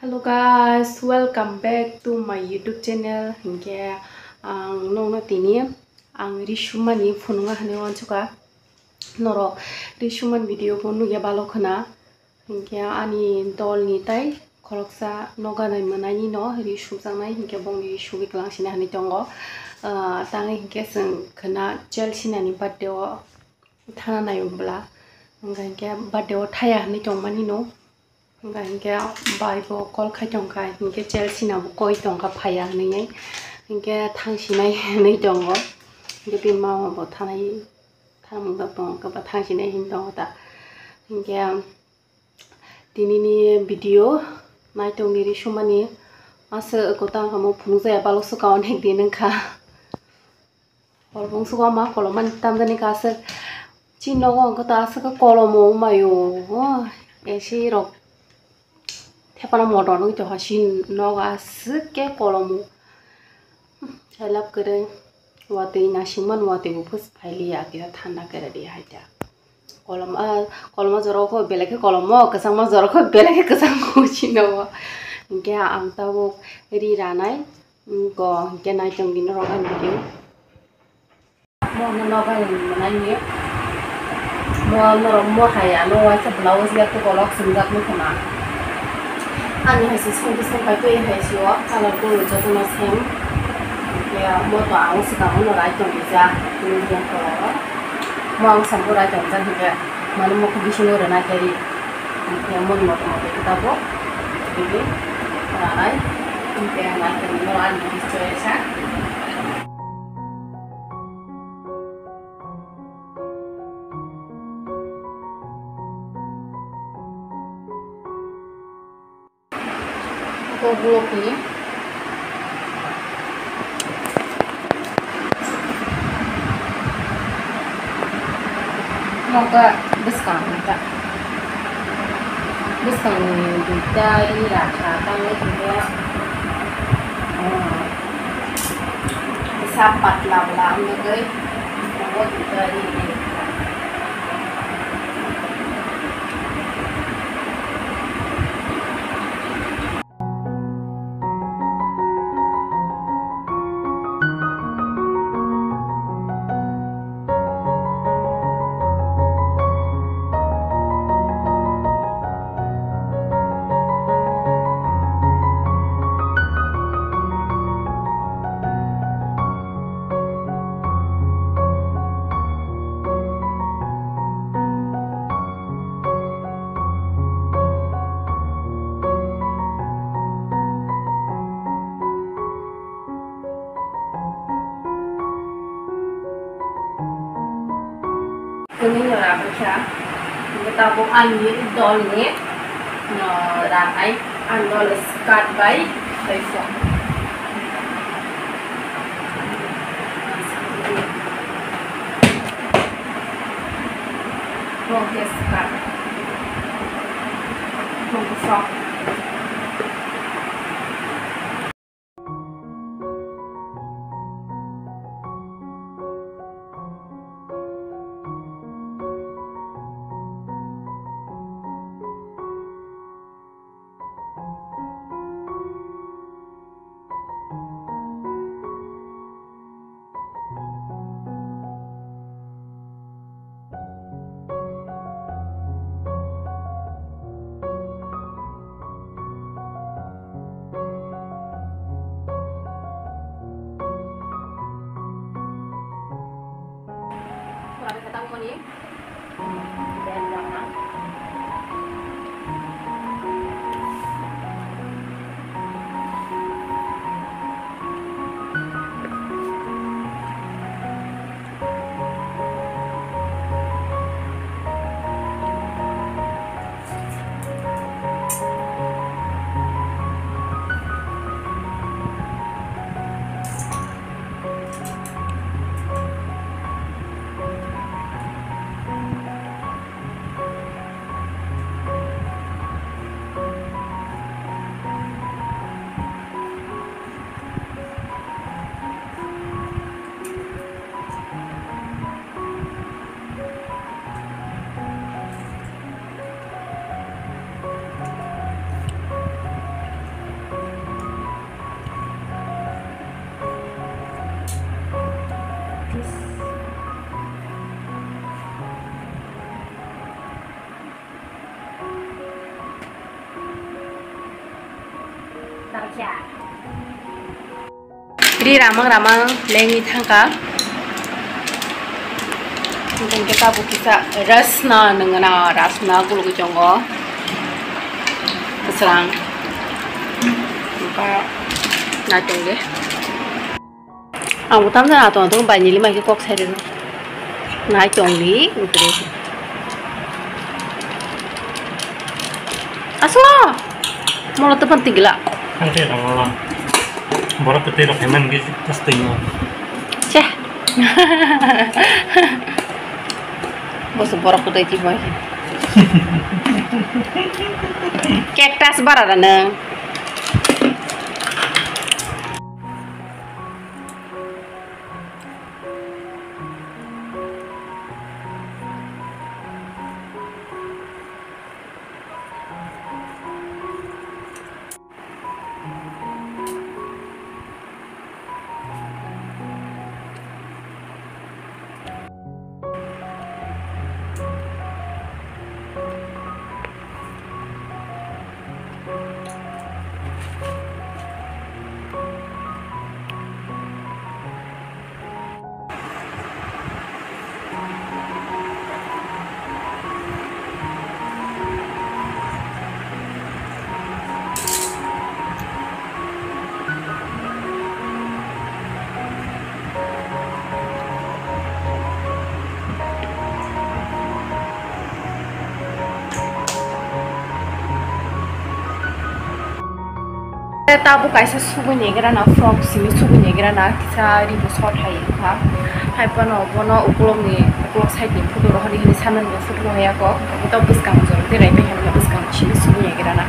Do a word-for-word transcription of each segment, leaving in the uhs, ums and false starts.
Hello guys, welcome back to my YouTube channel. Hinkhe ang nokno tini ang ri sumani phunukna hinwi uansukha. Norok ri sumani video bo nukya balo khwna. Hinkhe ani dolni tai khoroksa noganai mwnaini no ri sumjaknai, hinkhe bongni ri sugwi kwlangsina hinwi tongo. Ah, tangwi hinkhe chwng khwna Chelsea nani birthday o thana nai bwla. Hinkhe birthday o thaya hinwi tongmani no. Hingka hinkhe bai bo call khai tongkha, hinkhe Chelsea nabo koi tongkha phaiya hinwi, hinkhe thangsinai hinwi tongo. Hinkhe bini mama bo thanai, thamung da tongkha ba thangsinai hinwi tongo ta. Hinkhe tinini video naitongni ri sumani aswk kwtal kamo phunukjaya balok swkang onek din wngkha. Kolbong sugo ma kolomani tamjani ka aswk. Chini nogo hwnkhe to aswk khe kolomo wngmaio. O, A C rok thepana motor wngwi tongkha chini nogo aswk khe kolomo. Elap kwrwi watwi nasingmani watwi bo phus phailiya kisa thanda kwrwi di hai ta. Kolom, ah, koloma jorao kho belai khe kolomo, kwchangma jorao kho belai khe kwchango chini nogo. Hinkhe ang tabuk ri ranai. Go, hinkhe naitong di norok ani video. Mo no nogai ni manai ni. Mo norok mo hai ano waisa blouse ya to bolok swngjak ni khna. Ani hai se song song pai twi hai se o color blue joto no same. Ya mo to ang swkang no rai tong ja. Ni yang ko. Mo ang sambo rai tong ja hinkhe. Mane mo ko bisingo rwna khe ri. Hinkhe moni moto moto khe tabuk. Hinkhe ranai. Hinkhe naitong no ani video choya sa. Kok block ni. Noka bwskang ta. Bwskang ni duita ri rakha tangwi tongya. Sa patla bla wngwi tongo duita ri. Tini no rabikha, tabuk ani dolni no ranai, ani dol skirt bai kaisa. Long dress skirt. Long frock. Ri ramang ramang lengwi thangkha. Hingke tabuk kisa rasna nangana, rasna gulugwi tongo. Kwsrang. Ba naitong de. Ang bo tamjani atong atong bai nili mai khe kok sai rwdi. Nai tong di, utri. Aswk! Molo to phan tigla. Ang tei rong wala. Borok kwtwi rok hemen gi tas twi no. Cheh. Boso borok kwtwi ti bai. Cactus bara da nang. Tabuk kaisa sugui negra na, frock simi sugui negra na, kisa ribu short hai wngkha. Hai phano bono ukulok ni, ukulok side ni photo rohordi hinui sanani bo photo rohor ya kok. Abo to bwskang jora berai bai hamya, bwskang simi sugui negra na.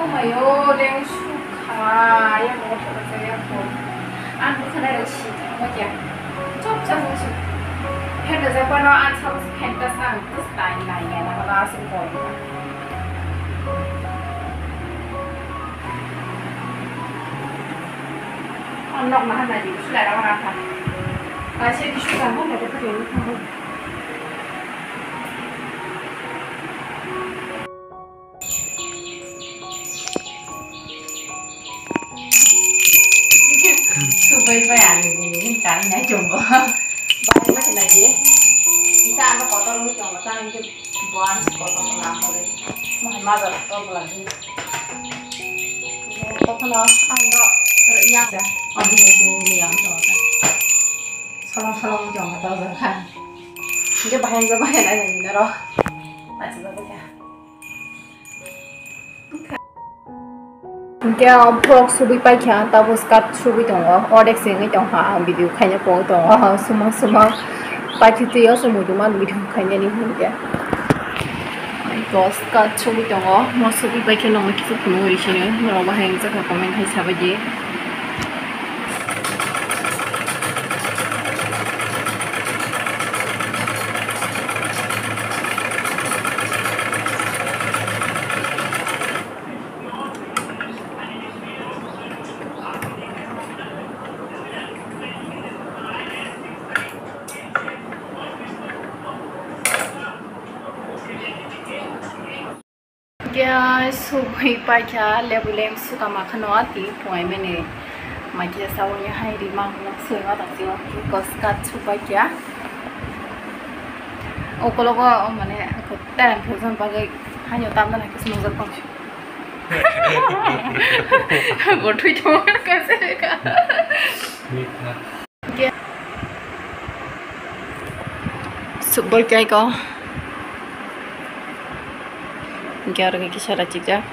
Omayo, leng sukha, ya bo thapa sa ya ko. Ang bwkhanai rok si thangma kya. Chop cha si. Phen da ja pano ang sa si phen ta sang, ta style lai ya na ba si ko. Ang nok ma ha na di, sulai ra ma ra kha. Ka se di su ka mo na ko phe ni kha. Subai bai ani ni tang nai chongo. Bai ma khe nai ye. Isa ano kotor ni chongo tang ni bo an kotor na ko re. Mo hai ma da to bla ni. Ko kono ano ya. Abi ni ni yang to. Salong salong jong ka tau jang kha. Hingke bahai hingke bahai nai nai naro. Achi ba kha. Hingke o frock subui pai kha, tabo skirt subui tongo, ordek se wngwi tong kha, ang video khaina pogwi tongo, sumang sumang paithuti o se muitu man video khainani hingke. Tos kat sogwi tongo, mo sogwi bai khe nongni kisu phunugwi sini, norok bahai wngjakha comment hai sabaidi. Khe sugwi paikha, lebu lem suka makhano, tini phungai mene maikhe sawoni hai rima hwnwi sugwi ma tongsingo, khe koska suk paikha. Ukologo, o, mane, tereng phirjani bagwi haino tamna hai khe nungjak tong. Bo thwi thangma kaisa reka. Suboi kai ko. Hingke aro kisa rachijak.